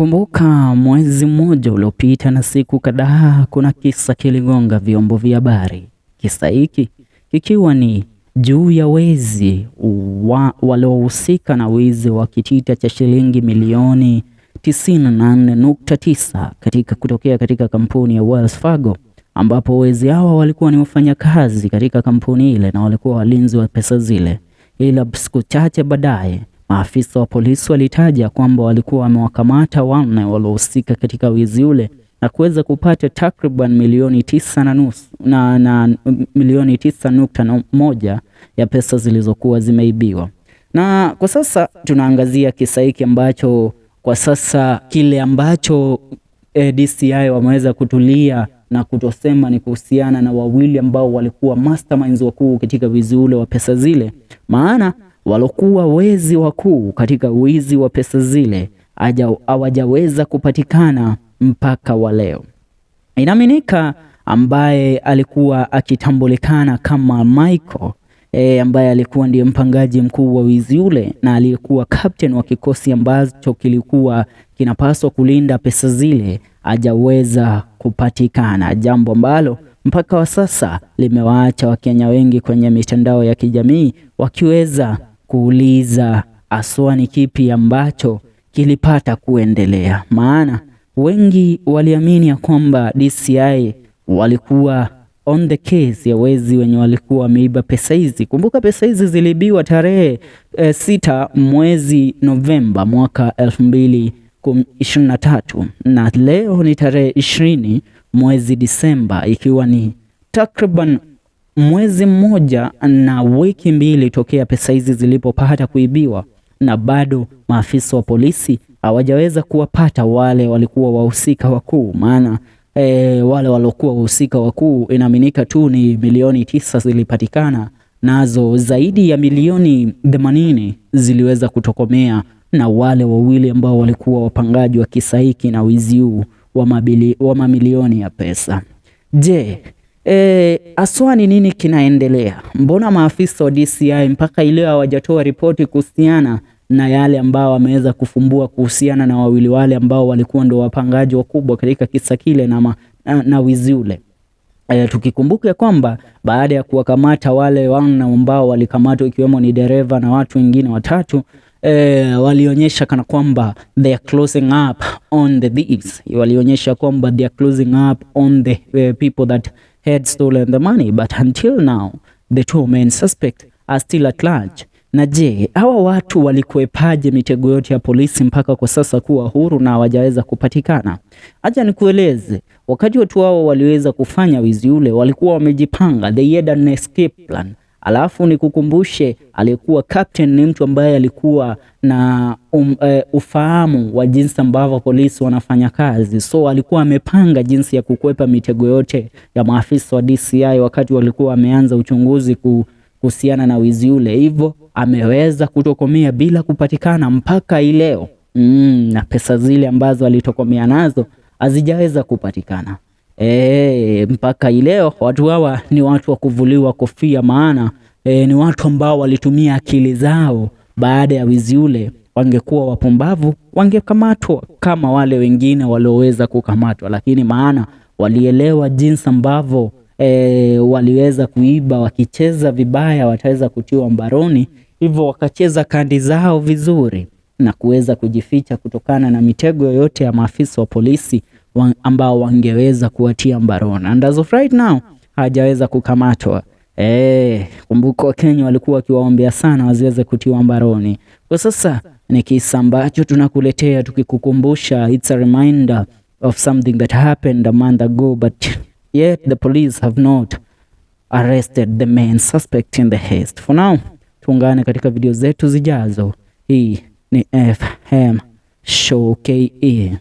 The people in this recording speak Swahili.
Kumbuka mwezi mmoja uliopita na siku kadhaa, kuna kisa kiligonga vyombo vya habari. Kisa hiki kikiwa ni juu ya wezi waliohusika na wizi wa kitita cha shilingi milioni 94.9 katika kutokea katika kampuni ya Wells Fargo, ambapo wezi hawa walikuwa ni wafanyakazi katika kampuni ile na walikuwa walinzi wa pesa zile. Ila siku chache baadaye maafisa wa polisi walitaja kwamba walikuwa wamewakamata wanne waliohusika katika wizi ule na kuweza kupata takriban milioni tisa na nusu na milioni 9.1 ya pesa zilizokuwa zimeibiwa. Na kwa sasa tunaangazia kisa hiki ambacho kwa sasa kile ambacho DCI wameweza kutulia na kutosema ni kuhusiana na wawili ambao walikuwa masterminds wakuu katika wizi ule wa pesa zile, maana walokuwa wezi wakuu katika wizi wa pesa zile hawajaweza kupatikana mpaka wa leo. Inaaminika ambaye alikuwa akitambulikana kama Michael ambaye alikuwa ndiye mpangaji mkuu wa wizi ule na aliyekuwa captain wa kikosi ambacho kilikuwa kinapaswa kulinda pesa zile hajaweza kupatikana, jambo ambalo mpaka wa sasa limewaacha Wakenya wengi kwenye mitandao ya kijamii wakiweza kuuliza aswa ni kipi ambacho kilipata kuendelea, maana wengi waliamini ya kwamba DCI walikuwa on the case ya wezi wenye walikuwa wameiba pesa hizi. Kumbuka pesa hizi ziliibiwa tarehe 6 mwezi Novemba mwaka 2023 na leo ni tarehe 20 mwezi Disemba, ikiwa ni takriban mwezi mmoja na wiki mbili tokea pesa hizi zilipopata kuibiwa, na bado maafisa wa polisi hawajaweza kuwapata wale walikuwa wahusika wakuu, maana wale waliokuwa wahusika wakuu inaaminika tu ni milioni 9 zilipatikana, nazo zaidi ya milioni 80 ziliweza kutokomea na wale wawili ambao walikuwa wapangaji wa kisa hiki na wizi huu wa mamilioni ya pesa. Je, aswa ni nini kinaendelea? Mbona maafisa wa DCI mpaka ileo hawajatoa ripoti kuhusiana na yale ambao wameweza kufumbua kuhusiana na wawili wale ambao walikuwa ndo wapangaji wakubwa katika kisa kile na wizi ule? Tukikumbuka kwamba baada ya kuwakamata wale wana ambao walikamatwa ikiwemo ni dereva na watu wengine watatu, walionyesha kana kwamba they are closing up on the thieves, walionyesha kwamba they are closing up on the people that had stolen the money, but until now the two main suspects are still at large. Na je, hawa watu walikuepaje mitego yote ya polisi mpaka kwa sasa kuwa huru na hawajaweza kupatikana? Acha nikueleze, wakati watu hao waliweza kufanya wizi ule walikuwa wamejipanga, they had an escape plan. Alafu nikukumbushe, aliyekuwa captain ni mtu ambaye alikuwa na ufahamu wa jinsi ambavyo polisi wanafanya kazi, so alikuwa amepanga jinsi ya kukwepa mitego yote ya maafisa wa DCI wakati walikuwa wameanza uchunguzi kuhusiana na wizi ule, hivyo ameweza kutokomea bila kupatikana mpaka hii leo. Na pesa zile ambazo alitokomea nazo hazijaweza kupatikana. Mpaka hii leo watu hawa ni watu wa kuvuliwa kofia, maana ni watu ambao walitumia akili zao baada ya wizi ule. Wangekuwa wapumbavu wangekamatwa kama wale wengine walioweza kukamatwa, lakini maana walielewa jinsi ambavyo waliweza kuiba, wakicheza vibaya wataweza kutiwa mbaroni, hivyo wakacheza kadi zao vizuri na kuweza kujificha kutokana na mitego yoyote ya maafisa wa polisi ambao wangeweza kuwatia mbaroni. And as of right now hajaweza kukamatwa. Kumbuka Wakenya walikuwa wakiwaombea sana wasiweze kutiwa mbaroni. Kwa sasa ni kisa ambacho tunakuletea tukikukumbusha, it's a reminder of something that happened a month ago, but yet the police have not arrested the main suspect in the heist. For now, tuungane katika video zetu zijazo. Hii ni FM Show KE.